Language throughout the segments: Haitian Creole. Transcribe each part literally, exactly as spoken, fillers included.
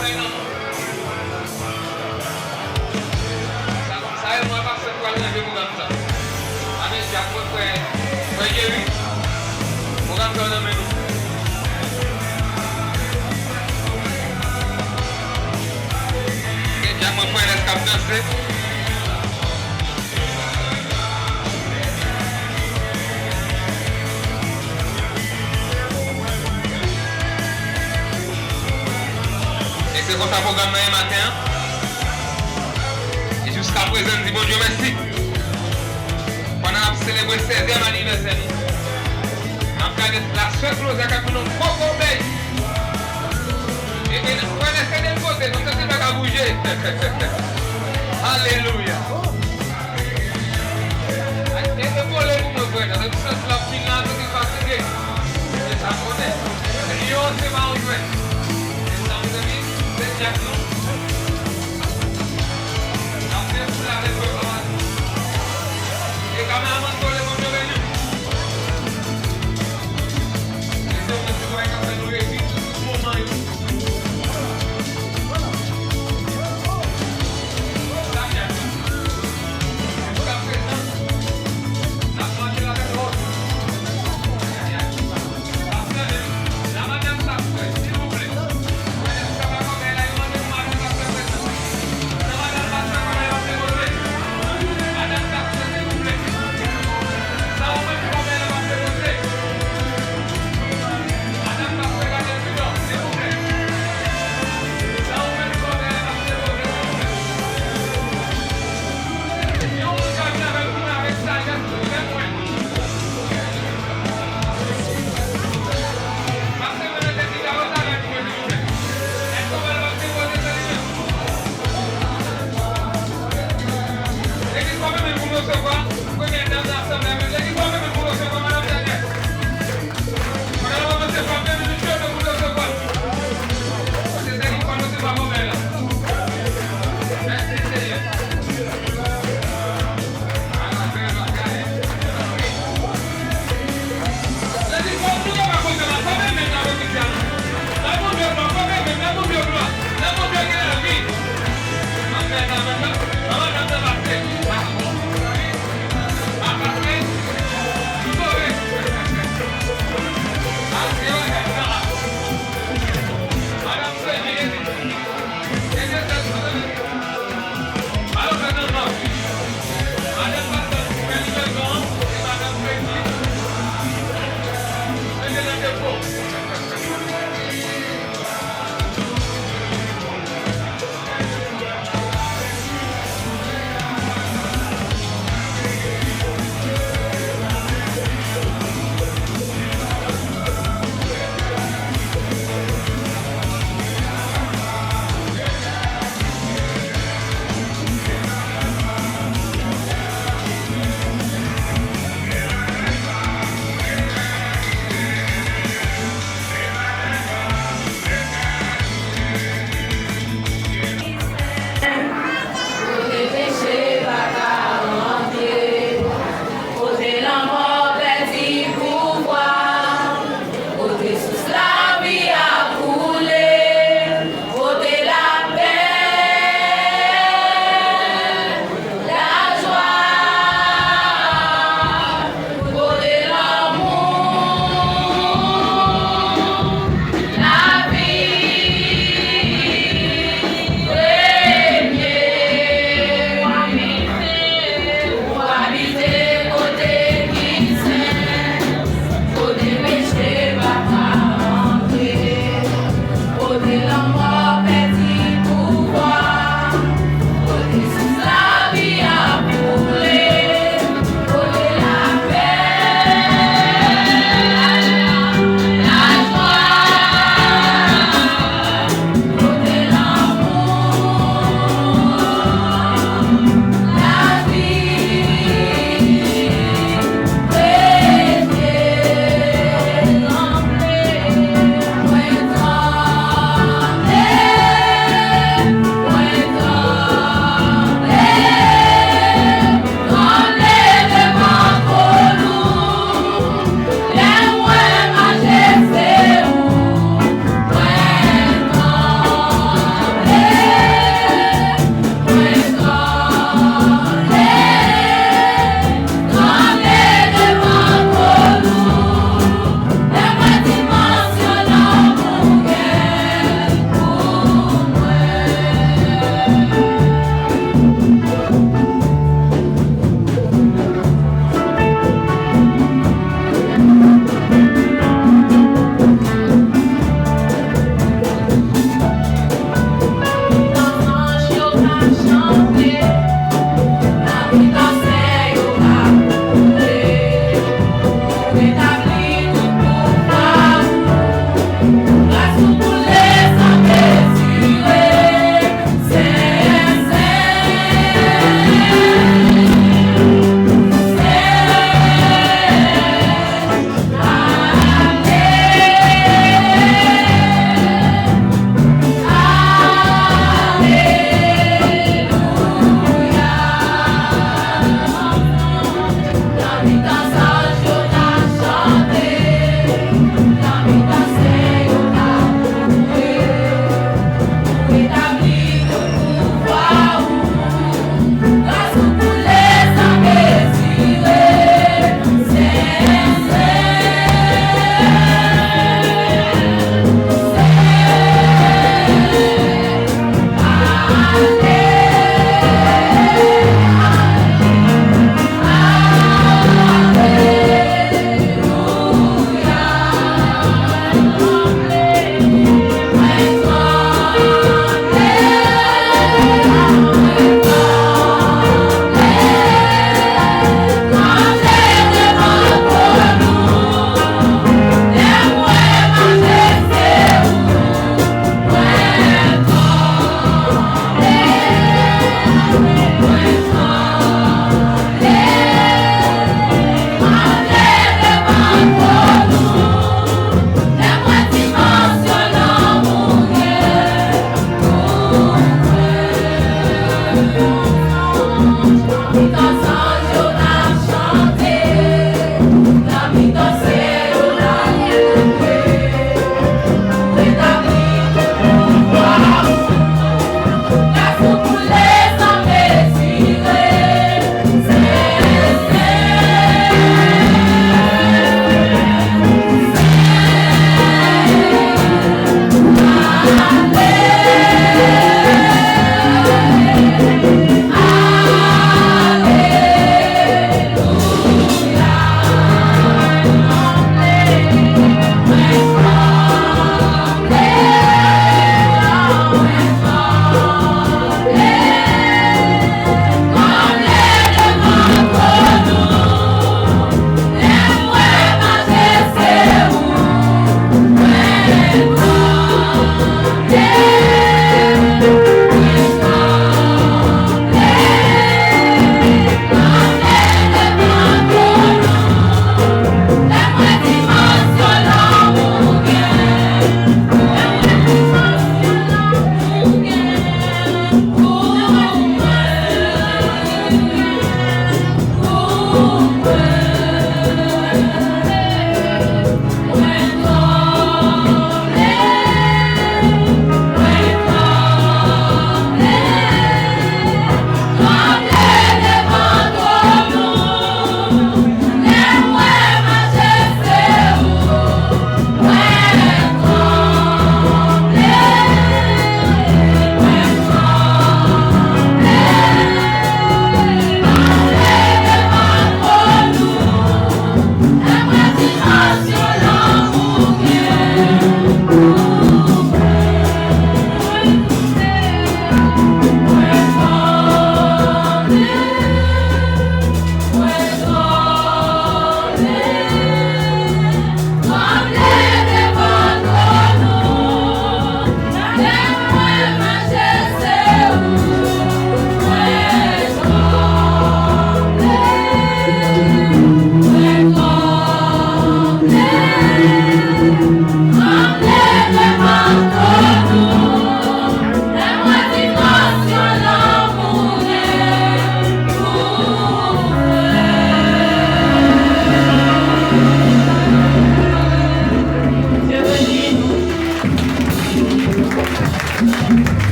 Sa, sa e mwen pastè k pral ranje pwogram sa. Avèk Dyak mwen, frè, frè Jerry. Pwogram sa nan men nou. Avèk Dyak mwen, frè Ernest k ap danse. E se konsa pwogram nan ye maten an. E jiska prezan, n di Bondye mèsi. Pandan n ap selebre sèzyèm anivèsè nou, n ap gade lasè Claudia k ap vin yon gwo kobèy. E, e, frè Ernest, ede l pote, non, se pa ka bouje. Alelouya. E, e, vole pou mwen, frè, nan santi l ap vin la, santi l fatige. Se sa konnen. Yo, se pa yon jwèt. Se sa, mezanmi, se Dyak nou. N ap fè pou la, lè frè, pa mal. E kameramann, vole pou mwen, beni. E se yon ti bagay k ap fè nou rejwi tout moman yo.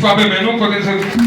Frape men nou, kote l soti?